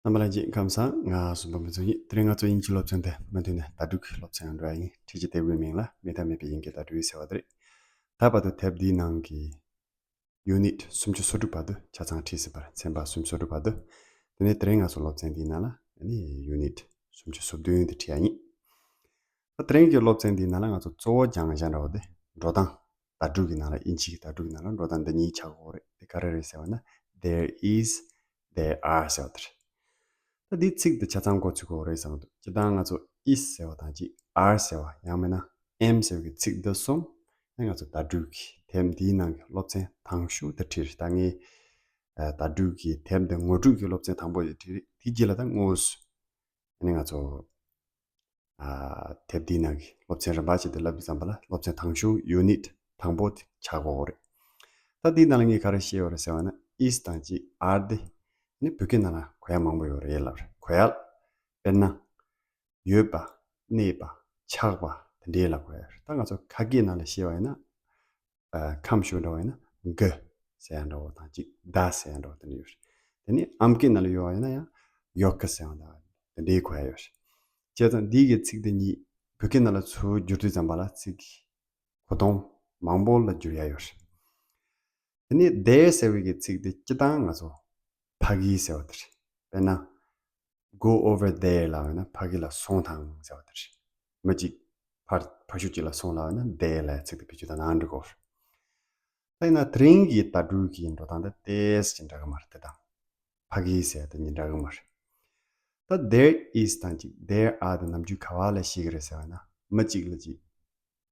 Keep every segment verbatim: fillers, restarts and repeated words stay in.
རྣམ་པ་ལྷན་རྒྱས་ཁམས་བཟང་། ང་གསུམ་པ་མི་ཚོགས་ཡིན། དེ་རིང་ང་ཚོ་དབྱིན་ཇི་སློབ་ཚན་དེ་མུ་མཐུད་ནས་བརྡ་སྤྲོད་ཀྱི་སློབ་ཚན་ཡང་འགྲོ་ཡ་ཡིན། ཁྲིད་ཀྱི་དེབ་ཀྱི་མིང་ལ་མེད་ཐབས་མེད་པའི་དབྱིན་སྐད་བརྡ་སྤྲོད་ཟེར་བ་དེ་རེད། ད་བར་དུ་དེབ་འདིའི་ནང་གི་ཡུ་ནིཊ་སུམ་ཅུ་སོ་དྲུག་བར་དུ་ཆ་ཚང་ཁྲིད་ཟིན་པ་རེད། ཚན་པ་སུམ་ཅུ་སོ་དྲུག་བར་དུ། དེ་ནས་དེ་རིང་ང་ཚོ་སློབ་ཚན་འདིའི་ནང་ལ་ཨ་ནི་ཡུ་ནིཊ་སུམ་ཅུ་སོ་བདུན་དེ་ཁྲིད་ཡ་ཡིན། ད་དེ་རིང་གི་སློབ་ཚན་འདིའི་ནང་ལ་ང་ཚོ་གཙོ་བོ་སྦྱང་བཞག་འདྲ་བོ་དེ་འགྲོ་སྟངས། བརྡ་སྤྲོད་ཀྱི་ནང་ལ་དབྱིན་ཇིའི་བརྡ་སྤྲོད་ཀྱི་ནང་ལ་འགྲོ་སྟངས་འདི་གཉིས་ཆགས་ཀྱི་ཡོད་རེད། དེ་ག་རེ་རེད་ཟེར་བ་ན། There is, there are ཟེར་བ་དེ་རེད། ད་འདིའི་ཚིག་འདི་ཆ་ཚང་མགོ་ཚོད་ཀྱི་ཡོད་རེད་བསམ་གྱི་འདུག་སྤྱིར་བཏང་ང་ཚོ་is ཟེར་བ་དང་གཅིག are ཟེར་བ། ཡང་མིན་ན་am ཟེར་བའི་ཚིག་འདི་གསུམ་ནི་ང་ཚོ་བརྡ་སྤྲོད་ཀྱི་དེབ་འདིའི་ནང་གི་སློབ་ཚན་དང་ཤོས་དེ་ཁྲིད་རེད། ད་ངས་ཨ་བརྡ་སྤྲོད་ཀྱི་དེབ་འདི་ངོ་སྤྲོད་ཀྱི་སློབ་ཚན་དང་པོ་དེ་ཁྲིད་རེད། དེའི་རྗེས་ལ་ད་དངོས་སུ་ཨ་ནི་ང་ཚོ་ཨ་དེབ་འདིའི་ནང་གི་སློབ་ཚན་རིམ་པ་བྱས་ཏེ་བསླབ་དུས་ཙམ་པ་ལ་སློབ་ཚན་དང་ཤོས་ཡུ་ནིཊ་དང་པོ་དེ་ཆགས་ཀྱི་ཡོད་རེད། ད་འདིའི་ནང་ལ་ངས་ག་རེ་བཤད་ཡོད་རེད་ཟེར་བ་ན། is དང་གཅིག are དེ་ནི་བོད་སྐད་ནང་ལ་གོ་ཡ་མང་པོ་ཡོད་རེད་ལབ་རེད། གོ་ཡ་དཔེར་ན། ཡོད་པ། གནས་པ། ཆགས་པ། དེ་འདྲའི་ལ་གོ་ཡ་རེད། ད་ང་ཚོ་ཁ་སྐད་ནང་ལ་བཤད་པ་ཡིན་ན། ཨ་ཁམས་ཤུགས་འདྲ་བ་ཡིན་ན་གི་ཟེར་ཡ་འདྲ་བོ་དང་གཅིག་ད་ཟེར་ཡ་འདྲ་བོ་དེ་འདྲ་ཡོད་རེད། དེ་ནས་ཨམ་སྐད་ནང་ལ་ཡོད་པ་ཡིན་ན་ཡང་ཡོད་གི་ཟེར་ཡ་འདྲ་བ་དེ་འདྲའི་གོ་ཡ་ཡོད་རེད། བྱས་ཙང་འདི་གི་ཚིག་དེ་གཉིས་བོད་སྐད་ནང་ལ་ཚུར་བསྒྱུར་དུས་ཙམ་པ་ལ་ཚིག་གོ་དོན་མང་པོ་ལ་འགྱུར་ཡ་ཡོད་རེད། དེ་ནས་there ཟེར་བའི་གི་ཚིག་དེ་སྤྱིར་བཏང་ང་ཚོ་ཕ་གི་ཟེར་བ་དེ་རེད། དཔེར་ན། Go over there ལབ་ན་ཕ་གི་ལ་སོང་དང་ཟེར་བ་དེ་རེད། མི་གཅིག་ཕར་ཕར་ཕྱོགས་གཅིག་ལ་སོང་ལབ་ན་there ལབ་ཚིག་དེ་བེད་སྤྱོད་བཏང་ན་འགྲིག་གོ། ད་ཡིན་ན་དེ་རིང་གི་བརྡ་སྤྲོད་ཀྱི་འགྲོ་སྟངས་དེ་this ཅིག་འདྲ་གི་མ་རེད། དེ་དང་ཕ་གི་ཟེར་དེ་གཉིས་འདྲ་གི་མ་རེད། ད་there is དང་གཅིག there are དེ་ནམ་རྒྱུན་ག་བ་ལ་བཤད་ཀྱི་རེད་ཟེར་བ་ན། མི་གཅིག་ལ་གཅིག་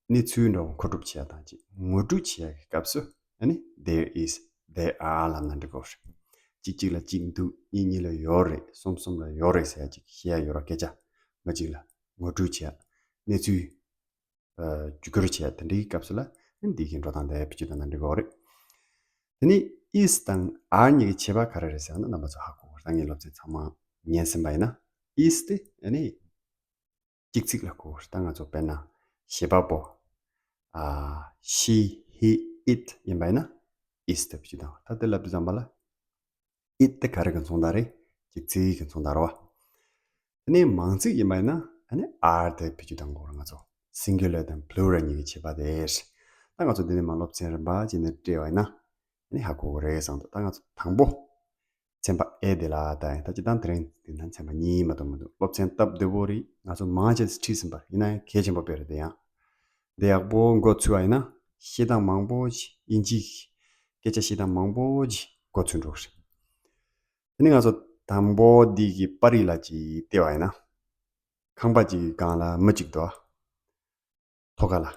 གནས་ཚུལ་འདྲ་བོ་མཁོ་སྒྲུབ་བྱེད་ཡ་དང་གཅིག་ངོ་སྤྲོད་བྱེད་ཡ་གི་སྐབས་སུ་ཨ་ནི་there is, there are ལབ་ན་འགྲིག་གོ། གཅིག་གཅིག་ལ་གཅིག་འདུག་གཉིས་གཉིས་ལ་ཡོད་རེད། གསུམ་གསུམ་ལ་ཡོད་རེད་ཟེར་ཡ་གཅིག་བཤད་ཡ་ཡོད་ར། སྐད་ཆ་མི་གཅིག་ལ་ངོ་སྤྲོད་བྱེད་ཡ། གནས་ཚུལ་ཨ་བརྒྱུད་སྐུར་བྱེད་ཡ་དེ་འདྲའི་སྐབས་སུ་ལ་ཨ་ནི་འདི་གི་འགྲོ་སྟངས་དེ་བེད་སྤྱོད་བཏང་ན་འགྲིག་གོ་རེད། དེ་ནས་is དང་are གཉིས་ཀྱི་ཁྱད་པར་ག་རེ་རེད་ཟེར་ན་རྣམ་པ་ཚོ་ཧ་གོ་གི་རེད། ད་ངས་སློབ་ཚན་ཚང་མ་ཉན་ཟིན་པ་ཡིན་ན། is དེ་ཨ་ནི་གཅིག་ཚིག་ལ་གོ། ད་ང་ཚོ་དཔེར་ན་བྱེད་པ་པོ། ཨ། she, he, it ཡིན་པ་ཡིན་ན་is དེ་བེད་སྤྱོད་བཏང་། ད་དེ་ལབ་དུས་ཙམ་པ་ལ་it དེ་ག་རེ་གི་མཚུངས་རྟགས་རེད། གཅིག་ཚིག་གི་མཚུངས་རྟགས་རེད་བ། དེ་ནས་མང་ཚིག་ཡིན་པ་ཡིན་ན་ཨ་ནི་are དེ་བེད་སྤྱོད་བཏང་དགོས་རེད། ང་ཚོ་singular དང་plural གཉིས་ཀྱི་ཁྱད་པར་དེ་རེད། ད་ང་ཚོ་འདི་ནས་མར་སློབ་ཚན་རིམ་པ་བྱས་ནས་བཀྲལ་བ་ཡིན་ན་ཨ་ནི་ཧ་གོ་གི་རེད་བསམ་འདུག་ད་ང་ཚོ་དང་པོ། ཚན་པ་A དེ་ལ་ད་ཡིན། ད་སྤྱིར་བཏང་དེ་རིང་འདི་ན་ཚན་པ་གཉིས་མ་གཏོགས་མི་འདུག་སློབ་ཚན་སྟབས་བདེ་པོ་རེད། ང་ཚོ་མང་ཆེ་ཁྲིད་ཟིན་པ་རེད། ཡིན་ན་ཡང་གལ་ཆེན་པོ་དཔེ་རེད། དེ་ཡང་འདི་ཡག་པོ་མགོ་ཚོས་པ་ཡིན་ན་བཤད་སྟངས་མང་པོ་ཞིག་དབྱིན་ཇིའི་སྐད་ཆ་བཤད་སྟངས་མང་པོ་ཞིག་མགོ་ཚོས་འགྲོ་གི་རེད། དེ་ནི་ང་ཚོ་དང་པོ་འདི་གི་པར་རིས་ལ་ཅིག་བལྟས་པ་ཡིན་ན། ཁང་པ་ཅིག་གི་སྒང་ལ་མི་གཅིག་འདུག་ཐོག་ཁ་ལ།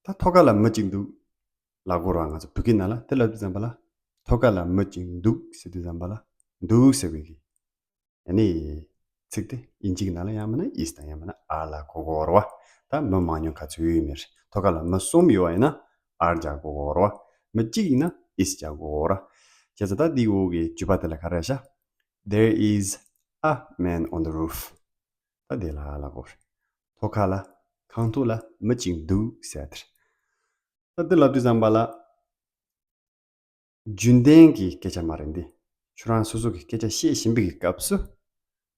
ད་ཐོག་ཁ་ལ་མི་གཅིག་འདུག་ལབ་དགོས་རེད་བ། ང་ཚོ་བོད་སྐད་ནང་ལ་དེ་ལབ་དུས་ཙམ་པ་ལ། ཐོག་ཁ་ལ་མི་གཅིག་འདུག་ཟེར་དུས་ཙམ་པ་ལ། འདུག་ཟེར་བའི་གི་ཨ་ནི་ཚིག་དེ་དབྱིན་ཇིའི་ནང་ལ་ཡང་མིན་ན་is དང་ཡང་མིན་ན་are ལ་གོ་དགོས་རེད་བ། ད་མི་མང་ཉུང་ག་ཚོད་ཡོད་མེད་རེད། ཐོག་ཁ་ལ་མི་གསུམ་ཡོད་པ་ཡིན་ན་are རྒྱག་དགོས་རེད་བ། མི་གཅིག་ཡིན་ན་is རྒྱག་དགོས་རེད་བ། བྱས་ཙང་ད་འདིའི་འོག་གི་བརྗོད་པ་དེ་ལ་ག་རེ་བྱ། There is a man on the roof. ད་དེ་ལ་ལབ་དགོས་རེད། ཐོག་ཁ་ལ། ཁང་ཐོག་ལ་མི་གཅིག་འདུག་ཟེར་དེ་རེད། ད་དེ་ལབ་དུས་ཙམ་པ་ལ། རྒྱུན་ལྡན་གྱི་སྐད་ཆ་མ་རེད་འདི། ཁྱོད་རང་སོ་སོ་གི་སྐད་ཆ་བཤད་བཞིན་པའི་གི་སྐབས་སུ།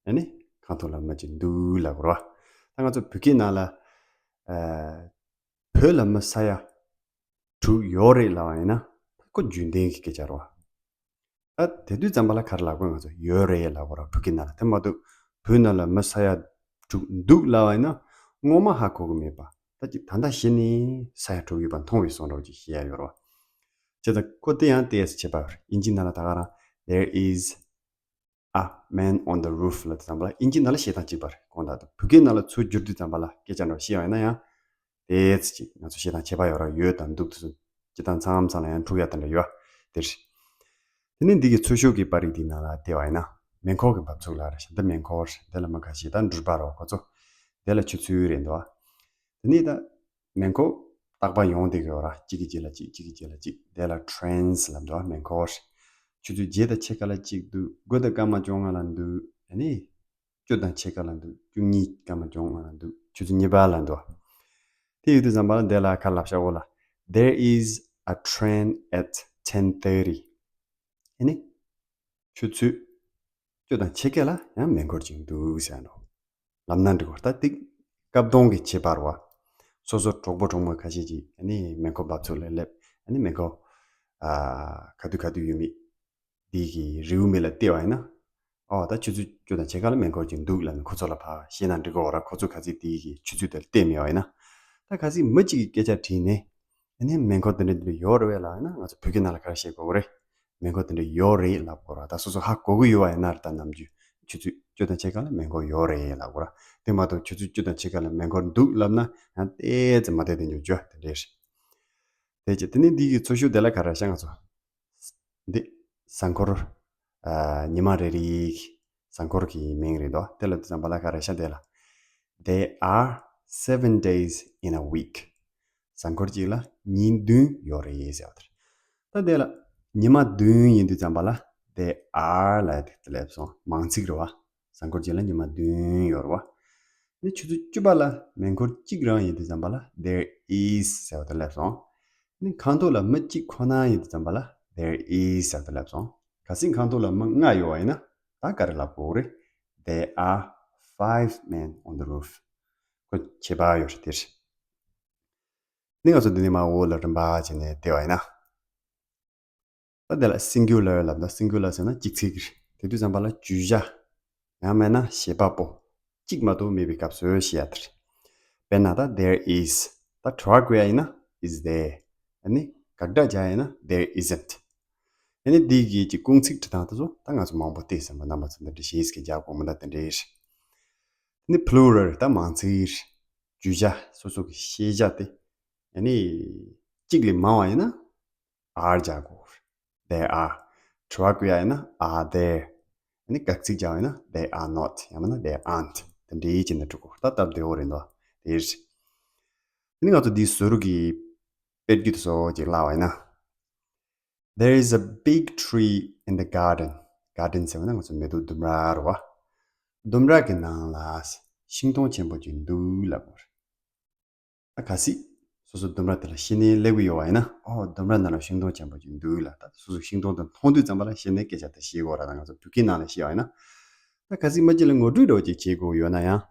ཨ་ནི། ཁང་ཐོག་ལ་མི་གཅིག་འདུག་ལབ་དགོས་རེད་བ། ད་ང་ཚོ་བོད་སྐད་ནང་ལ། ཨ། བོད་ལ་མི་ས་ཡ་དྲུག་ཡོད་རེད་ལབ་པ་ཡིན་ན། ཁོ་རྒྱུན་ལྡན་གྱི་སྐད་ཆ་རེད་བ། ད་དེ་དུས་ཙམ་པ་ལ་ག་རེ་ལབ་དགོས། ང་ཚོ་ཡོད་རེད་ལབ་དགོས་ར། བོད་སྐད་ནང་ལ། དེ་མ་གཏོགས་བོད་ནང་ལ་མི་ས་ཡ་དྲུག་འདུག་ལབ་པ་ཡིན་ན་ངོ་མ་ཧ་གོ་གི་མེད་པ། ད་ཅིག་ད་ལྟ་གཞི་ནས་ས་ཡ་དྲུག་ཡོད་པ་མཐོང་བའི་བཟོ་འདྲ་ཅིག་བཤད་ཡ་ཡོད་རེད་བ། བྱས་ཙང་ཁོ་དེ་ཡང་དེ་ཁྱད་པར། དབྱིན་ཇི་ནང་ལ་ད་ག་རང་There is a man on the roof ལབ་དུས་ཙམ་པ་ལ། དབྱིན་ཇི་ནང་ལ་བཤད་སྟངས་གཅིག་པ་རེད། དགོངས་དག་ད་བོད་སྐད་ནང་ལ་ཚུར་བསྒྱུར་དུས་ཙམ་པ་ལ་སྐད་ཆ་འདྲ་བཤད་པ་ཡིན་ན་ཡང་། དེ་ཚོ་ཅིག་ང་ཚོ་བཤད་སྟངས་ཁྱད་པར་ཡོད་ར། ཡོད་དང་འདུག་དེ་ཚོ་སྤྱིར་བཏང་མཚམས་མཚམས་ལ་ཡང་འཁྲུག་ཡ་དེ་འདྲ་ཡོད་དེ་རེད། དེ་ནས་འདི་གི་ཚུར་ཤོག་གི་པར་རིས་འདི་ནང་ལ་བལྟས་པ་ཡིན་ན། མེ་འཁོར་གྱི་འབབ་ཚུགས་ལ་རེད་ཤག་འདི་མེ་འཁོར། འདི་ལ་མི་ཁ་ཤས་ད་འགྲུལ་པ་རོ་ཁོ་ཚོ། འདི་ལ་ཆུ་ཚོད་རེད་འདུག་བ། དེ་ནས་ད་མེ་འཁོར་རྟག་པར་ཡོང་བསྡད་ཀྱི་ཡོད་ར། གཅིག་གི་རྗེས་ལ་གཅིག་གཅིག་གི་རྗེས་ལ་གཅིག་འདི་ལ་ཊེན་ལབ་འདུག་བ། མེ་འཁོར། ཆུ་ཚོད་བརྒྱད་དང་ཕྱེད་ཀ་ལ་གཅིག་འདུག་དགུ་དང་སྐར་མ་བཅོ་ལྔ་ལ་འདུག་ཨ་ནི། བཅུ་དང་ཕྱེད་ཀ་ལ་འདུག་བཅུ་གཉིས་སྐར་མ་བཅོ་ལྔ་ལ་འདུག་ཆུ་ཚོད་གཉིས་པ་ལ་འདུག་དེ་ཡོད་དུས་ཙམ་པ་ལ་འདི་ལ་ཁ་ལབ་ཤག་འོ་ལ། There is a train at ten thirty. ཨ་ནི། ཆུ་ཚོད་ བཅུ་དང་ཕྱེད་ཀ་ལ་ཡང་མེ་འཁོར་གཅིག་འདུག་ཟེར་འགྲོ། ལབ་ན་འགྲིག་གོ། ད་ཏིག་སྐབས་དོང་གི་ཁྱད་པར་བ། སོ་སོ་གྲོགས་པོ་གྲོགས་མོ་ཁ་ཤས་ཀྱིས་ཨ་ནི་མེ་འཁོར་འབབ་ཚུགས་ལ་སླེབས། ཨ་ནི་མེ་འཁོར་ཨ་ག་དུས་ག་དུས་ཡོད་མེད་འདི་གི་རེའུ་མིག་ལ་བལྟས་པ་ཡིན་ན། ཨོ་ད་ཆུ་ཚོད་བཅུ་དང་ཕྱེད་ཀ་ལ་མེ་འཁོར་གཅིག་འདུག་ལབ་ནས་ཁོ་ཚོ་ལ་ཕར་བཤད་ན་འགྲིག་གོ་ར། ཁོ་ཚོ་ག་ཚོད་འདི་གི་ཆུ་ཚོད་དེ་ལ་བལྟས་མེད་པ་ཡིན་ན། ད་གལ་སྲིད་མི་གཅིག་གིས་སྐད་ཆ་དྲིས་ནས། ཨ་ནི་མེ་འཁོར་དེ་འདྲ་འདི་འདྲ་ཡོད་རེད་པས་ལབ་ན། ང་ཚོ་བོད་སྐད་ནང་ལ་ག་རེ་བཤད་དགོས་རེད། མེ་འཁོར་དེ་འདྲ་ཡོད་རེད་ལབ་དགོས་ར། ད་སོ་སོ་ཧ་གོ་གི་ཡོད་པ་ཡིན་ན་རེད། ད་ནམ་རྒྱུན་ཆུ་ཚོད་བཅུ་དང་ཕྱེད་ཀ་ལ་མེ་འཁོར་ཡོད་རེད་ལབ་དགོས་ར། དེ་མ་གཏོགས་ཆུ་ཚོད་བཅུ་དང་ཕྱེད་ཀ་ལ་མེ་འཁོར་འདུག་ལབ་ན་ཡང་ཏོག་ཙམ་མ་བདེ་བདེ་འགྱོ་རྒྱུ་དེ་འདྲ་རེད། དེ་རྗེས་དེ་ནས་འདི་གི་ཚོ་ཤུགས་དེ་ལ་ག་རེ་ཤག་ང་ཚོ། འདི་གཟའ་འཁོར་ཨ་ཉི་མ་རེ་རེའི་གཟའ་འཁོར་གྱི་མིང་རེད་དོ། དེ་ལ་དུས་ཙམ་པ་ལ་ག་རེ་ཤག་དེ་ལ། There are seven days in a week. གཟའ་འཁོར་གཅིག་ལ་ཉིན་བདུན་ཡོད་རེད་ཟེར་བ་དེ་རེད། ད་དེ་ལ་ཉི་མ་བདུན་ཡིན་དུས་ཙམ་པ་ལ་there are ལབ་དེ་སླེབས་སོང་། མང་ཚིག་རེད་བ། གཟའ་འཁོར་གཅིག་ལ་ཉི་མ་བདུན་ཡོད་རེད་བ། ནི་ཆུ་ཚོད་བཅུ་པ་ལ་མེ་འཁོར་གཅིག་རང་ཡིན་དུས་ཙམ་པ་ལ་there is ཟེར་བ་དེ་སླེབས་སོང་། ནི་ཁང་ཐོག་ལ་མི་གཅིག་ཁོ་ན་ཡིན་དུས་ཙམ་པ་ལ་there is ཟེར་བ་དེ་སླེབས་སོང་། གལ་སྲིད་ཁང་ཐོག་ལ་མི་ལྔ་ཡོད་པ་ཡིན་ན་ད་ག་རེ་ལབ་དགོས་རེད། There are five men on the roof. ཁོ་ཁྱད་པར་ཡོད་རེད་དེ་རེད། ནི་ང་ཚོ་འདི་ནས་མར་འོག་ལ་རིམ་པ་བྱས་ནས་བལྟས་པ་ཡིན་ན། ད་དེ་ལ་singular ལབ་ན། singular ཟེར་ན་གཅིག་ཚིག་གི་རེད། དེ་དུས་ཙམ་པ་ལ་བརྗོད་བྱ། ཡང་མིན་ན་བྱེད་པ་པོ། གཅིག་མ་གཏོགས་མེད་པའི་སྐབས་སུ་བཤད་ཡ་དེ་རེད། དཔེར་ན་ད་there is། ད་དྲི་བ་བཀོད་ཡ་ཡིན་ན་is there། ཨ་ནི་དགག་སྒྲ་རྒྱག་ཡ་ཡིན་ན་there isn't། ཨ་ནི་འདི་གི་ཀྱི་ཀུན་ཚིག་འབྲི་སྟངས་དེ་ཚོ་ད་ང་ཚོ་མང་པོ་བལྟས་ཟིན་པ། རྣམ་པ་ཚོ་འདི་འདྲ་ཞིག་གི་རྒྱག་དགོས་མི་འདུག་དེ་འདྲ་རེད། ཨ་ནི་plural ད་མང་ཚིག་རེད། བརྗོད་བྱ་སོ་སོ་གི་ཤེས་བྱ་དེ་ཨ་ནི་གཅིག་ལས་མང་བ་ཡིན་ན་are རྒྱག་དགོས། There are. དྲི་བ་བཀོད་ཡ་ཡིན་ན་are there? ཨ་ནི་དགག་ཚིག་རྒྱག་པ་ཡིན་ན་they are not ཡང་མིན་ན་they aren't དེ་འདྲའི་བྱས་ནས་འགྲོ་དགོས། ད་སྟབས་བདེ་བོ་རེད་འདུག་དེ་རེད། ཨ་ནི་ང་ཚོ་འདིའི་ཟུར་གྱི་དཔེར་བརྗོད་དེ་ཚོ་ཅིག་བཀླགས་པ་ཡིན་ན། There is a big tree in the garden. Garden ཟེར་བ་ན་ང་ཚོ་མེ་ཏོག་ལྡུམ་ར་རེད་བ། ལྡུམ་ར་གི་ནང་ལ་ཤིང་སྡོང་ཆེན་པོ་ཅིག་འདུག་ལབ་དགོས་རེད། ད་གལ་སྲིད་སོ་སོ་ལྡུམ་ར་དེ་ལ་ཤི་ནས་སླེབས་ཀྱི་ཡོད་པ་ཡིན་ན། ཨོ་ལྡུམ་ར་ནང་ལ་ཤིང་སྡོང་ཆེན་པོ་ཅིག་འདུག་ལ། ད་སོ་སོ་ཤིང་སྡོང་དེ་མཐོང་དུས་ཙམ་པ་ལ་ཤི་ནས་སྐད་ཆ་དེ་བཤད་ཀྱི་ཡོད་རེད། ད་ང་ཚོ་བོད་སྐད་ནང་ལ་བཤད་པ་ཡིན་ན། ད་གལ་སྲིད་མི་གཅིག་ལ་ངོ་སྤྲོད་འདྲ་བོ་ཅིག་བྱེད་དགོས་ཡོད་ན་ཡང་།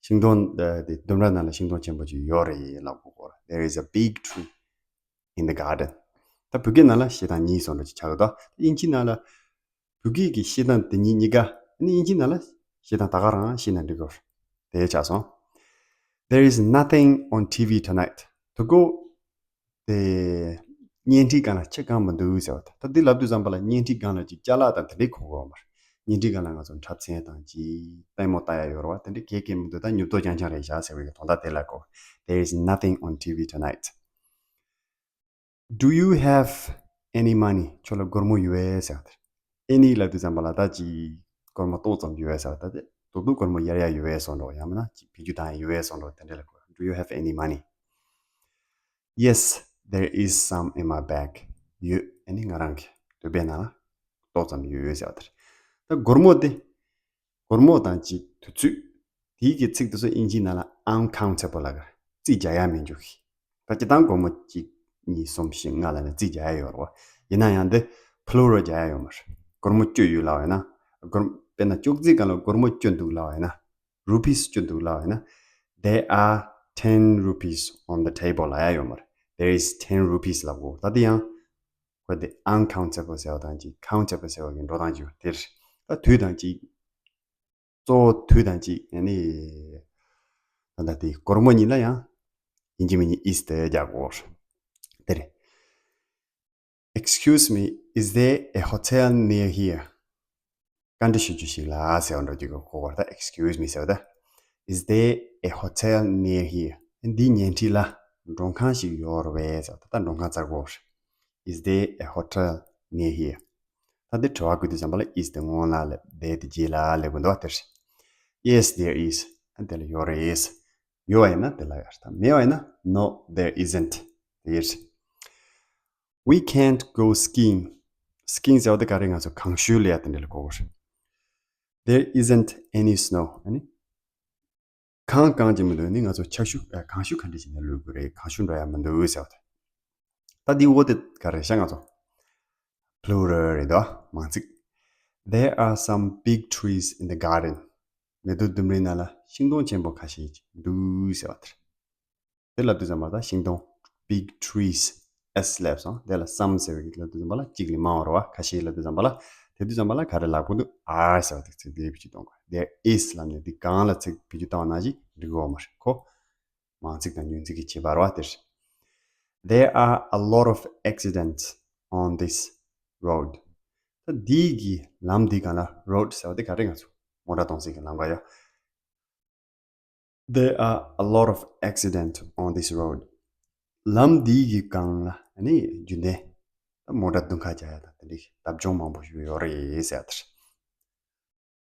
ཤིང་སྡོང་དེ་ལྡུམ་ར་ནང་ལ་ཤིང་སྡོང་ཆེན་པོ་ཅིག་ཡོད་རེད་ལབ་དགོས་ཀྱི་ཡོད་རེད། There is a big tree in the garden. ད་བོད་སྐད་ནང་ལ་བཤད་སྟངས་གཉིས་སོང་འདྲ་ཅིག་ཆགས་ཀྱི་འདུག་དབྱིན་ཇི་ནང་ལ། བོད་སྐད་ཀྱི་བཤད་སྟངས་དེ་གཉིས་གཉིས་ཀ་ནི་དབྱིན་ཇི་ནང་ལ་བཤད་སྟངས་ད་ག་རང་བཤད་ན་འགྲིག་གི་རེད། དེ་ཆགས་སོང་། There is nothing on T V tonight. དེ་གོ་དེ་བརྙན་འཕྲིན་སྒང་ལ་ཅི་གང་མི་འདུག་ཟེར་བ་དང་། ད་འདི་ལབ་དུས་ཙམ་པ་ལ་བརྙན་འཕྲིན་སྒང་ལ་ཅིག་ཅ་ལག་དང་དེ་འདྲའི་གོ་གི་ཡོད་མ་རེད། བརྙན་འཕྲིན་སྒང་ལ་ང་ཚོ་འཁྲབ་ཚན་དང་ཅིག་ལྟད་མོ་ལྟ་ཡ་ཡོད་རེད་བ། དེ་འདྲའི་གས་གས་མི་འདུག་ད་ཉོབ་ཏོ་རྐྱང་རྐྱང་རེད་བཞག་ཟེར་བའི་དོན་དག་དེ་ལ་གོ། There is nothing on T V tonight. Do you have any money? ཁྱོད་ལ་སྒོར་མོ་ཡོད་པས་ཟེར་བ་དེ། Any ལབ་དུས་ཙམ་པ་ལ་ད་ཅིག་སྒོར་མོ་ཏོག་ཙམ་ཡོད་པས་ཟེར་བ་ད་དེ། ཏོག་ཏོག་སྒོར་མོ་གཡར་ཡ་ཡོད་པས་སོང་འགྲོ། ཡང་མིན་ན་ཅིག་བེད་སྤྱོད་བཏང་ཡ་ཡོད་པས་སོང་འགྲོ། དེ་འདྲ་ལ་གོ། Do you have any money? Yes, there is some in my bag. ཡོད། ཨ་ནི་ང་རང་གི་དོད་པའི་ནང་ལ་ཏོག་ཙམ་ཡོད་ཟེར་བ་དེ་རེད། ད་སྒོར་མོ་དེ། སྒོར་མོ་དང་གཅིག་དུས་ཚོད། དེའི་གི་ཚིག་དེ་ཚོ་དབྱིན་ཇིའི་ནང་ལ་uncountable ལབ་ཀྱི་རེད། རྩིས་རྒྱག་ཡ་མི་འཇུག་གི། ད་སྤྱིར་བཏང་སྒོར་མོ་གཅིག་གཉིས་གསུམ་བཞི་ལྔ་ལབ་ནས་རྩིས་རྒྱག་ཡ་ཡོད་རེད་བ། ཡིན་ན་ཡང་འདི་plural རྒྱག་ཡ་ཡོད་མ་རེད། སྒོར་མོ་བཅུ་ཡོད་ལབ་པ་ཡིན་ན། སྒོར་དཔེར་ན་ཅོག་ཙེའི་སྒང་ལ་སྒོར་མོ་བཅུ་འདུག་ལབ་པ་ཡིན་ན། Rupees བཅུ་འདུག་ལབ་པ་ཡིན་ན། There are ten rupees on the table ལབ་ཡ་ཡོད་མ་རེད། There is ten rupees ལབ་དགོས། ད་དེ་ཡང་ཁོ་དེ་uncountable ཟེར་བ་དང་གཅིག་countable ཟེར་བ་གི་འགྲོ་སྟངས་གཅིག་ཡོད་དེ་རེད། ད་དུས་དང་གཅིག་གཙོ་བོ་དུས་དང་གཅིག་ཨ་ནི། ད་ལྟ་དེ་སྒོར་མོ་གཉིས་ལ་ཡང་ཡིན་གཅིག་མིན་གཉིས་is དེ་རྒྱག་དགོས་རེད། དེ་རེད། Excuse me, is there a hotel near here? བཀའ་འདྲི་ཞུ་རྒྱུ་ཞིག་ལ་ཟེར་བ་འདྲ་ཅིག་གོ་བར་ད། Excuse me ཟེར་བ་ད། Is there a hotel near here? འདིའི་ཉེ་འཁྲིས་ལ་མགྲོན་ཁང་ཞིག་ཡོད་རེད་པས་ཟེར་བ་ད། ད་མགྲོན་ཁང་བཙལ་དགོས་རེད། Is there a hotel near here? ད་འདི་དྲི་བ་བཀོད་དུས་ཙམ་པ་ལ་is དེ་སྔོན་ལ་སླེབས། there དེ་རྗེས་ལ་སླེབས་དགོས་འདུག་བ་དེ་རེད། Yes, there is. ཨ་དེ་ལ་ཡོད་རེད། ཡོད་པ་ཡིན་ན་དེ་ལ་ཡོད་རེད། ད་མེད་པ་ཡིན་ན་no, there isn't. དེ་རེད། We can't go skiing. Skiing ཟེར་བ་དེ་ག་རེ། ང་ཚོ་གངས་ཤུད་ལ་ཡ་དེ་འདྲ་ལ་གོ་གི་རེད། There isn't any snow. ཨ་ནི། གངས་གང་ཅི་མི་འདུག་ནི་ང་ཚོ་ཆར་ཤུགས་ཨ་གངས་ཤུགས་ག་འདྲ་བྱས་ནས་གློད་དགོས་རེད། གངས་ཤུགས་འགྲོ་ཡ་མི་འདུག་ཟེར་བ་དེ། ད་འདི་འོ་དེ་ག་རེ་ཤག་ང་ཚོ་plural རེད་དོ། མང་ཚིག There are some big trees in the garden. མེ་ཏོག་ལྡུམ་རའི་ནང་ལ་ཤིང་སྡོང་ཆེན་པོ་ཁ་ཤས་ཅིག་འདུག་ཟེར་བ་དེ་རེད། དེ་ལབ་དུས་ཙམ་པ་ད་ཤིང་སྡོང་། Big trees. S ལབ་སོང་། དེ་ལ་some ཟེར་བའི་ལབ་དུས་ཙམ་པ་ལ་གཅིག་ལས་མང་བ་རེད་བ། ཁ་ཤས་ལབ་དུས་ཙམ་པ་ལ། དེ་དུས་ཙམ་པ་ལ་ག་རེ་ལབ་དགོས་འདུག are ཟེར་བ་དེ་ཚིག་དེ་བེད་སྤྱོད་གཏོང་དགོས། There is ལབ་ནས་དེ་གང་ལ་ཚིག་བེད་སྤྱོད་བཏང་བ་ནང་བཞིན་འགྲིག་གི་ཡོད་མ་རེད་ཁོ། མང་ཚིག་དང་ཉུང་ཚིག་གི་ཁྱད་པར་བ་དེ་རེད། There are a lot of accidents on this road. ད་འདི་གི་ལམ་འདི་སྒང་ལ། road ཟེར་བ་དེ་ག་རེ། ང་ཚོ་མོ་ཊ་གཏོང་སའི་གི་ལམ་ཁ་ཡོད། There are a lot of accidents on this road. ལམ་འདི་གི་སྒང་ལ་ནི་རྒྱུན་ལྡན་ད་མོ་ཊ་རྡུང་ཁ་རྒྱག་ཡ་དང་དེ་འདྲའི་ལྡབ་ལྗོངས་མང་པོ་ཞིག་ཡོད་རེད་ཟེར་ཡ་དེ་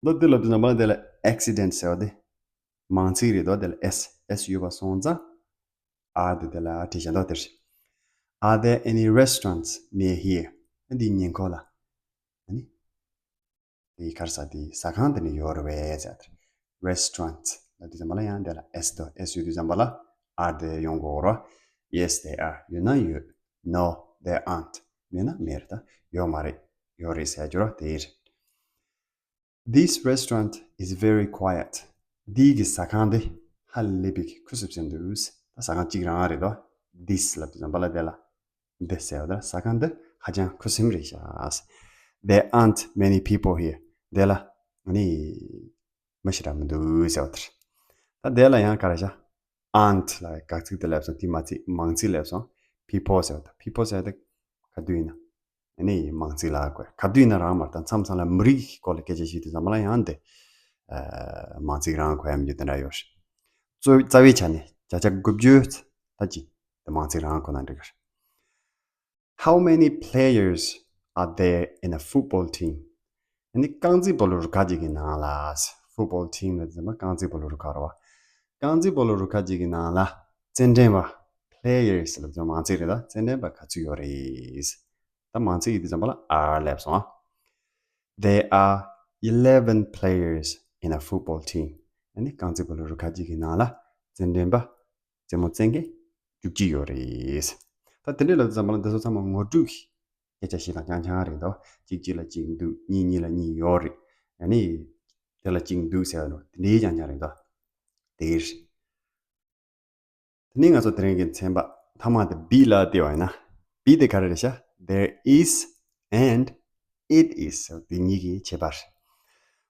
རེད། ད་དེ་ལབ་དུས་ཙམ་པ་ལ་དེ་ལ་accident ཟེར་བ་དེ་མང་ཚིག་རེད་དོ། དེ་ལ་S, S ཡོད་པ་སོང་ཙང་are དེ་དེ་ལ་བྲིས་བཞག་འདུག་དེ་རེད། Are there any restaurants near here? འདི་ཉེ་འཁོར་ལ་ཨ་ནི་དེ་ག་རེ་ཟ། དེ་ཟ་ཁང་དེ་ནི་ཡོད་རེད་པས་ཟེར། Restaurants ལབ་དུས་ཙམ་པ་ལ་ཡང་དེ་ལ་S དང་S ཡོད་དུས་ཙམ་པ་ལ་are དེ་ཡོང་དགོས་རེད། Yes, there are. ཡོད་ན་ཡོད། No, there aren't. མེད་ན་མེད་རེད། ད་ཡོད་མ་རེད། ཡོད་རེད་ཟེར་རྒྱུ་རེད། དེ་རེད། This restaurant is very quiet. འདི་གི་ཟ་ཁང་འདི་ཧ་ལས་པའི་ཁུ་སིམ་སིམ་འདུག་ད་ཟ་ཁང་གཅིག་རང་རེད་དོ། This ལབ་དུས་ཙམ་པ་ལ་དེ་ལ་འདི་ཟེར་བ་དང་ཟ་ཁང་འདི་ཧ་ཅང་ཁུ་སིམ་རེད་ཤག There aren't many people here. དེ་ལ་ནི་མི་ཞེ་དྲག་མི་འདུག་ཟེར་བ་དེ་རེད། ད་དེ་ལ་ཡང་ག་རེ་བྱ། aren't ལ་དགག་ཚིག་དེ་ལབ་སོང་། དེ་མ་ཚིག་མང་ཚིག་ལབ་སོང་། people ཟེར་བ་དང་། people ཟེར་བ་དེ་ག་དུས་ཡིན་ན་ནི་མང་ཚིག་ལ་གོ། ག་དུས་ཡིན་ན་རང་མ་རེད། ད་མཚམས་མཚམས་ལ་མི་རིགས་ཀྱི་སྐོར་ལ་སྐད་ཆ་བཤད་དུས་ཙམ་པ་ལ་ཡང་དེ་མང་ཚིག་རང་གོ་ཡ་མི་འདུག་དེ་འདྲ་ཡོད་རེད། གཙོ་རྩ་བའི་ཆ་ནས་བརྒྱ་ཆ་དགུ་བཅུ་ད་ཅིག་དེ་མང་ཚིག་རང་གོ་ན་འགྲིག་གི་རེད། How many players are there in a football team? ཨ་ནི་རྐང་རྩེད་སྤོ་ལོ་རུ་ཁག་ཅིག་གི་ནང་ལ། football team ལ་ཟེར་ན་རྐང་རྩེད་སྤོ་ལོ་རུ་ཁག་རེད་བ། རྐང་རྩེད་སྤོ་ལོ་རུ་ཁག་ཅིག་གི་ནང་ལ་རྩེད་འགྲན་པ། players ལ་ཟེར་ན་མང་ཚིག་རེད། ད་རྩེད་འགྲན་པ་ག་ཚོད་ཡོད་རེད། ད་མང་ཚིག་ཡིན་དུས་ཙམ་པ་ལ་are ལབ་སོང་ཨ། There are eleven players in a football team. ཨ་ནི་རྐང་རྩེད་སྤོ་ལོ་རུ་ཁག་ཅིག་གི་ནང་ལ་རྩེད་འགྲན་པ་རྩེད་མོ་རྩེད་མཁན་བཅུ་གཅིག་ཡོད་རེད། ད་དེ་འདྲ་ལབ་དུས་ཙམ་པ་ལ་འདི་ཚོ་ཚང་མ་ངོ་སྤྲོད་ཀྱི་སྐད་ཆ་ཞིག་དང་རྐྱང་རྐྱང་རེད་དོ། གཅིག་གཅིག་ལ་གཅིག་འདུག་གཉིས་གཉིས་ལ་གཉིས་ཡོད་རེད། ཨ་ནི་དེ་ལ་གཅིག་འདུག་ཟེར་བ་ནོ་དེ་འདྲའི་རྐྱང་རྐྱང་རེད་དོ། དེ་རེད། དེ་ནས་ང་ཚོ་དེ་རིང་གི་ཚན་པ་མཐའ་མ་དེ་B ལ་བལྟས་པ་ཡིན་ན། B དེ་ག་རེ་རེད་ཤག There is and it is ཟེར་བ་དེ་གཉིས་ཀྱི་ཁྱད་པར།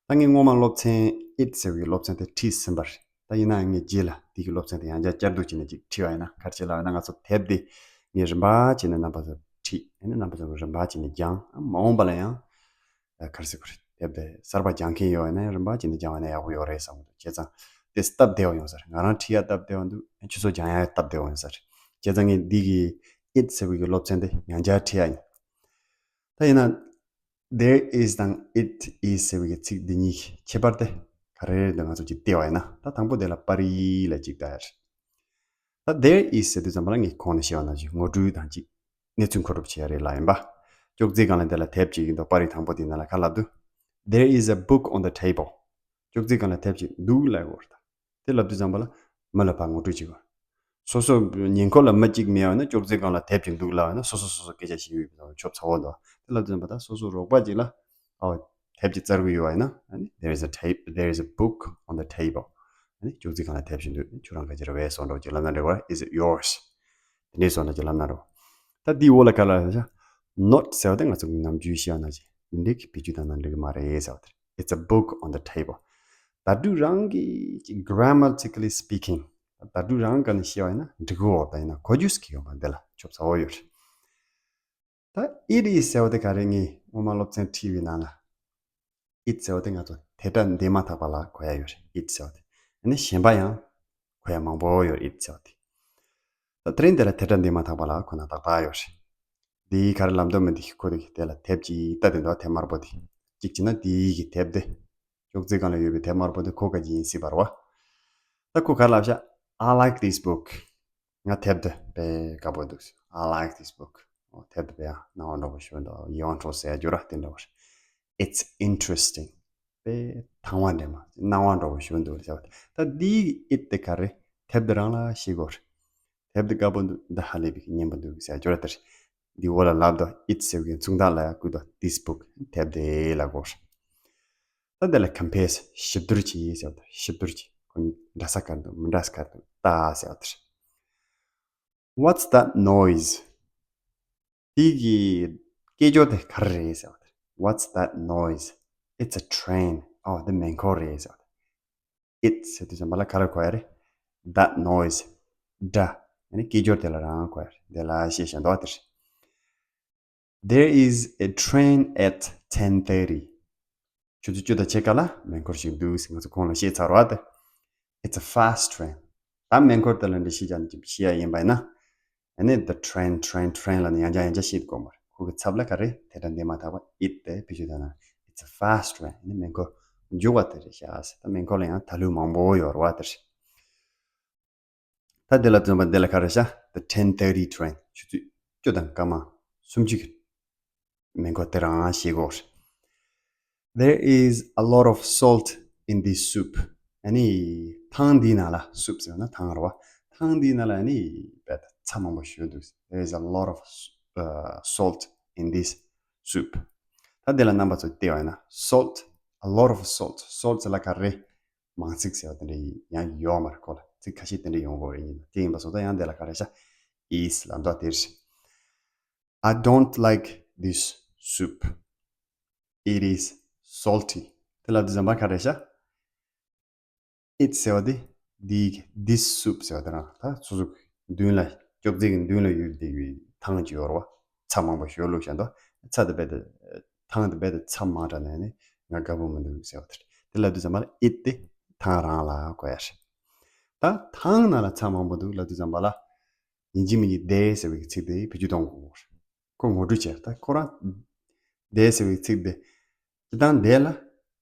ད་ངས་སྔོན་མ་སློབ་ཚན་it ཟེར་བའི་སློབ་ཚན་དེ་ཁྲིད་ཟིན་པ་རེད། ད་ཡིན་ནའང་ངས་རྗེས་ལ་དེ་གི་སློབ་ཚན་དེ་ཡང་བསྐྱར་བསྐྱར་ཟློས་བྱས་ནས་ཅིག་ཁྲིད་པ་ཡིན་ན། ག་རེ་བྱེད་ལབ་ན་ང་ཚོ་དེབ་དེ་ངས་རིམ་པ་བྱས་ནས་རྣམ་པ་ཚོར་ཁྲིད། ཨ་ནི་རྣམ་པ་ཚོར་རིམ་པ་བྱས་ནས་སྦྱངས། མ་འོངས་པ་ལ་ཡང་ཨ་ག་རེ་ཟེར་དགོས་རེད། དེབ་དེ་གསར་པ་སྦྱང་མཁན་ཡོད་ན་རིམ་པ་བྱས་ནས་སྦྱང་བ་ན་ཡག་པོ་ཡོད་རེད་བསམ་གྱི་འདུག་བྱས་ཙང་དེ་སྟབས་བདེ་བ་ཡོང་ས་རེད། ང་རང་ཁྲིད་ཡ་སྟབས་བདེ་བ་འདུག་ཁྱོད་ཚོ་སྦྱང་ཡ་སྟབས་བདེ་བ་ཡོང་ས་རེད། བྱས་ཙང་ངས་འདི་གི་it ཟེར་བའི་གི་སློབ་ཚན་དེ་ཡང་བསྐྱར་ཁྲིད་ཡ་ཡིན། ད་ཡིན་ན་there is དང་it is ཟེར་བའི་གི་ཚིག་འདི་གཉིས་ཁྱད་པར་དེ་ག་རེ་རེད་འདུག་ང་ཚོ་ཅིག་བལྟས་པ་ཡིན་ན། ད་དང་པོ་དེ་ལ་པར་རིས་ལ་ཅིག་ལྟ་ཡ་རེད། ད་there is ཟེར་དུས་ཙམ་པ་ལ་ངས་གོང་ནས་བཤད་པ་ནང་བཞིན་ངོ་སྤྲོད་དང་གཅིག་གནས་ཚུལ་མཁོ་སྒྲུབ་བྱེད་ཡ་རེད་ལབ་ཡིན་པ། ཅོག་ཙེའི་སྒང་ལ་དེ་ལ་དེབ་ཅིག་ཡིན་འདུག་པར་རིས་དང་པོ་དེ་ནང་ལ་ག་ལབ་འདུག There is a book on the table. ཅོག་ཙེའི་སྒང་ལ་དེབ་ཅིག་འདུག་ལབ་དགོས་རེད། དེ་ལབ་དུས་ཙམ་པ་ལ་མི་ལ་ཕར་ངོ་སྤྲོད་བྱེད་དགོས། སོ་སོ་ཉེ་འཁོར་ལ་མི་གཅིག་མེད་པ་ན་ཅོག་ཙེའི་སྒང་ལ་དེབ་ཅིག་འདུག་ལབ་པ་ན་སོ་སོ་སོ་སོ་སྐད་ཆ་བཤད་ཡོད་པའི་ཆོབ་ཚ་བོ་འདུག་དེ་ལབ་དུས་ཙམ་པ་ད་སོ་སོ་རོགས་པ་ཅིག་ལ་ཨོ་དེབ་ཅིག་བཙལ་གི་ཡོད་པ་ཡིན་ན། ཨ་ནི། There is a tape, there is a book on the table. ཨ་ནི་ཅོག་ཙེ་སྒང་ལ་དེབ་ཅིག་འདུག་ཁྱོད་རང་ག་ཅི་རེད་བས་སོང་འགྲོ་ཅིག་ལབ་ན་འགྲིག་གོ། Is it yours? དེ་འདྲའི་སོང་ན་ཅིག་ལབ་ན་འགྲིག་གོ། ད་འདིའི་འོག་ལ་ག་ལ་ཡོད་ཤག Not ཟེར་བ་དེ་ང་ཚོ་ནམ་རྒྱུན་བཤད་པ་ནང་བཞིན་འདི་འདྲའི་བེད་སྤྱོད་བཏང་ན་འགྲིག་གི་མ་རེད་ཟེར་བ་དེ་རེད། It's a book on the table. བརྡ་སྤྲོད་རང་གི་grammatically speaking བརྡ་སྤྲོད་རང་ག་ནས་བཤད་པ་ཡིན་ན་འགྲིག་གི་ཡོད་རེད། ད་ཡིན་ན་གོ་རྒྱུ་ཟེར་གྱི་ཡོད་མ་རེད། འདི་ལ་ཆོབ་ཚ་བོ་ཡོད་རེད། ད་it is ཟེར་བ་དེ་ག་རེ། ངས་སྔོན་མ་སློབ་ཚན་ཁྲིད་པའི་ནང་ལ་it ཟེར་བ་དེ་ང་ཚོ་དེ་སྒྲ་འདས་མ་ཐག་པ་ལ་གོ་ཡ་ཡོད་རེད། it ཟེར་བ་དེ། ཨ་ནི་གཞན་པ་ཡང་གོ་ཡ་མང་པོ་ཡོད་རེད། it ཟེར་བ་དེ། ད་དེ་རིང་འདི་ལ་དེ་སྒྲ་འདས་མ་ཐག་པ་ལ་གོ་ན་ཏག་ཏག་ཡོད་རེད། འདི་ག་རེ་ལབ་འདོད་མི་འདི་ཁོ་དེ་དེ་ལ་དེབ་ཅིག་ལྟ་དེ་འདུག་དེབ་དམར་པོ་དེ། གཅིག་བྱས་ན་འདི་གི་དེབ་དེ། ཅོག་ཙེ་སྒང་ལ་ཡོད་པའི་དེབ་དམར་པོ་དེ་ཁོ་ག་ཅི་ཡིན་སྲིད་པ་རེད་བ། ད་ཁོ་ག་རེ་ལབ་ཤག I like this book. ང་དེབ་འདི་དཔེ་དགའ་པོ་འདུག I like this book. ཨོ་དེབ་འདི་དཔེ་ཡང་སྣང་བ་འགྲོ་པོ་ཞིག་འདུག་ཡིད་དབང་འཕྲོག་ཟེར་རྒྱུ་ར་དེ་འདྲ་བ་རེད། It's interesting. དཔེ་དང་བ་འདྲ་མ་སྣང་བ་འགྲོ་པོ་ཞིག་འདུག་ཟེར་བ། ད་འདིའི་it དེ་ག་རེ། དེབ་འདི་རང་ལ་ཤེས་དགོས་རེད། དེབ་འདི་དགའ་པོ་འདུག་འདི་ཧ་ལས་པའི་སྙན་པོ་འདུག་ཟེར་རྒྱུ་ར་དེ་རེད། འདི་འོག་ལ་ལབ་དོ། it ཟེར་བའི་མཚུངས་རྟགས་ལ་ཡང་བཀོད་དོ། this book དེབ་འདི་ལ་གོ། ད་དེ་ལ་compare། གཤིབ་བསྡུར་བྱེད་ཟེར་བ་དེ། གཤིབ་བསྡུར་བྱེད། ཁོ་གཉིས་འདྲ་ས་ག་རེ་འདུག་མི་འདྲ་ས་ག་རེ་འདུག་ལྟ་ཟེར་བ་དེ་རེད། What's that noise? དེ་གི་སྐད་ཅོར་དེ་ག་རེ་རེད་ཟེར་བ་དེ། What's that noise? It's a train. ཨོ་དེ་མེ་འཁོར་རེད་ཟེར་བ་དེ། It ཟེར་དུས་ཙམ་པ་ལ་ག་རེ་གོ་ཡ་རེད། That noise. སྒྲ། ཡང་ན་སྐད་ཅོར་དེ་ལ་རང་གོ་ཡ་རེད། དེ་ལ་བཤད་བཞག་འདུག་བ་དེ་རེད། There is a train at ten thirty. ཆུ་ཚོད་བཅུ་དང་ཕྱེད་ཀ་ལ་མེ་འཁོར་ཞིག་འདུག་ཟེར། ང་ཚོ་གོང་ལ་བཤད་ཚར་བ་དེ། It's a fast train. ད་མེ་འཁོར་དེ་ལ་འདྲ་བཤད་ཀྱང་བཤད་ཡ་ཡིན་པ་ཡིན་ན། ཨ་ནི་the train, train, train ལབ་ནས་ཡང་བསྐྱར་ཡང་བསྐྱར་བཤད་དགོས་མ་རེད། ཁོ་གི་ཚབ་ལ་ག་རེ་དེ་འདྲ་འདེབས་མ་ཐག་པ་it དེ་བེད་སྤྱོད་བཏང་ན། It's a fast train. ཨ་ནི་མེ་འཁོར་མགྱོགས་པ་དེ་རེད་ཤག་ཟེར། ད་མེ་འཁོར་ལ་ཡང་ད་ལོས་མང་པོ་ཡོད་རེད་བ་དེ་རེད། ད་དེ་ལ་བརྩོན་པ་འདི་ལ་ག་རེ་ཤག the ten thirty train. ཆུ་ཚོད་བཅུ་དང་སྐར་མ་སུམ་ཅུ་གི་མེ་འཁོར་དེ་རང་ཞེས་གོ། There is a lot of salt in this soup. ཨ་ནི་ཐང་འདིའི་ནང་ལ། soup ཟེར་ན་ཐང་རེད་བ། ཐང་འདིའི་ནང་ལ་ཨ་ནི་རྦད་དེ་ཚྭ་མང་པོ་ཞིག་འདུག There is a lot of uh, salt in this soup. ད་དེ་ལ་རྣམ་པ་ཚོ་བལྟས་པ་ཡིན་ན། salt, a lot of salt. salt ཟེར་ལ་ག་རེ། མང་ཚིག་ཟེར་བ་དེ་འདྲ་ཡང་ཡོད་མ་རེད། ཁོ་ལ་ཚིག་ཁ་ཤས་དེ་འདྲ་ཡོང་གི་རེད། ཡིན་ན་དེ་ཡིན་པ་སོང་ཙང་ཡང་དེ་ལ་ག་རེ་ཤག is ལབ་འདུག་དེ་རེད། I don't like this soup. It is salty. དེ་ལབ་དུས་ཙམ་པ་ག་རེ་ཤག it ཟེར་བ་དེ། འདི་གི་this soup ཟེར་བ་དེ་རང་ད་སོ་སོ་མདུན་ལ་ཅོག་ཙེ་གི་མདུན་ལ་ཡོད་བསྡད་པའི་ཐང་ཅིག་ཡོད་རེད་བ། ཚྭ་མང་པོ་ཞིག་བླུགས་བཞག་འདུག་ཚྭ་དེ་རྦད་དེ། ཐང་དེ་རྦད་དེ་ཚྭ་མང་དྲགས་ནས་ནི་ང་དགའ་པོ་མི་འདུག་ཟེར་བ་དེ་རེད། དེ་ལབ་དུས་ཙམ་པ་ལ་it དེ་ཐང་རང་ལ་གོ་ཡ་རེད། ད་ཐང་ནང་ལ་ཚྭ་མང་པོ་འདུག་ལབ་དུས་ཙམ་པ་ལ། ཡིན་གཅིག་མིན་གཅིག་there ཟེར་བའི་ཚིག་དེ་བེད་སྤྱོད་གཏོང་དགོས། ཁོ་ངོ་སྤྲོད་བྱས། ད་ཁོ་རང་there ཟེར་བའི་ཚིག་དེ། སྤྱིར་བཏང་there ལ་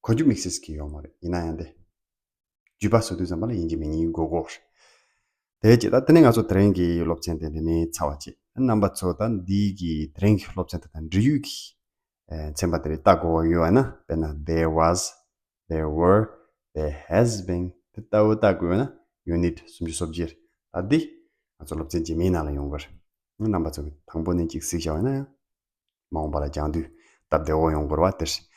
གོ་རྒྱུ་དམིགས་བསལ་གྱི་ཡོད་མ་རེད། ཡིན་ན་ཡང་དེ་བརྗོད་པ་བཟོ་དུས་ཙམ་པ་ལ་ཡིན་གཅིག་མིན་གཉིས་དགོས་ཀྱི་རེད། དེ་བྱས། ད་དེ་ནས་ང་ཚོ་དེ་རིང་གི་སློབ་ཚན་དེ་འདི་ནས་ཚར་བ་བྱེད། རྣམ་པ་ཚོ་ད་འདི་གི་དེ་རིང་གི་སློབ་ཚན་དེ་དང་འབྲེལ་ཡོད་ཀྱི་ཚན་པ་དེ་རིགས་ལྟ་དགོས་པ་ཡོད་པ་ན། དཔེར་ན་there was, there were, there has been དེ་ལྟ་བུ་ལྟ་དགོས་ན་unit སུམ་ཅུ་སོ་བརྒྱད། ད་འདི་ང་ཚོ་སློབ་ཚན་རྗེས་མའི་ནང་ལ་ཡོང་གི་རེད། རྣམ་པ་ཚོ་གིས་དང་པོ་ནས་གཅིག་གཟིགས་བཞག་པ་ཡིན་ན་ཡང་། མ་འོངས་པ་ལ་སྦྱང་དུས་སྟབས་བདེ་བོ་ཡོང་དགོས་པ་དེ་རེད།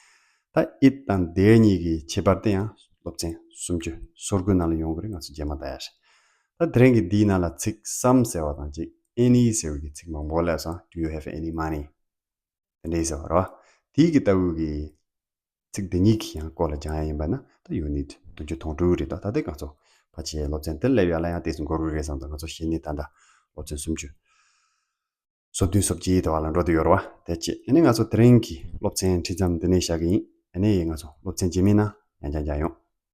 ད་it དང་there གཉིས་ཀྱི་ཁྱད་པར་དེ་ཡང་སློབ་ཚན་སུམ་ཅུ་སོ་དགུ་ནང་ལ་ཡོང་གི་རེད། ང་ཚོ་རྗེས་མ་ལྟ་ཡ་རེད། ད་དེ་རིང་གི་འདིའི་ནང་ལ་ཚིག་some ཟེར་བ་དང་གཅིག any ཟེར་བའི་ཚིག་མང་པོ་སླེབས་སོང་། Do you have any money? དེ་འདྲའི་ཟེར་བ་རེད་བ། དེའི་གི་ལྟ་བུ་གི་ཚིག་འདི་གཉིས་ཀྱི་ཡང་སྐོར་ལ་སྦྱང་ཡ་ཡིན་པ་ན། ད་unit བདུན་ཅུ་དོན་དྲུག་རེད། ད་ད་ལྟའི་ང་ཚོ་ཕལ་ཆེར་སློབ་ཚན་དེ་སླེབས་ཡ་ལ་ཡང་ཏོག་ཙམ་འགོར་གི་རེད་བསམ་འདུག་ང་ཚོ་གཞི་ནས་ད་ལྟ་སློབ་ཚན་སུམ་ཅུ་སོ་བདུན་སོ་བརྒྱད་དེ་བར་ལ་འགྲོ་བསྡད་ཡོད་རེད་བ། དེ་བྱས་ཨ་ནི་ང་ཚོ་དེ་རིང་གི་སློབ་ཚན་ཁྲིད་མཚམས་འདི་ནས་བཞག་གི་ཡིན། ཨ་ནི་ང་ཚོ་སློབ་ཚན་རྗེས་མའི་ནང་ཡང་བསྐྱར་མཇལ་ཡོང་།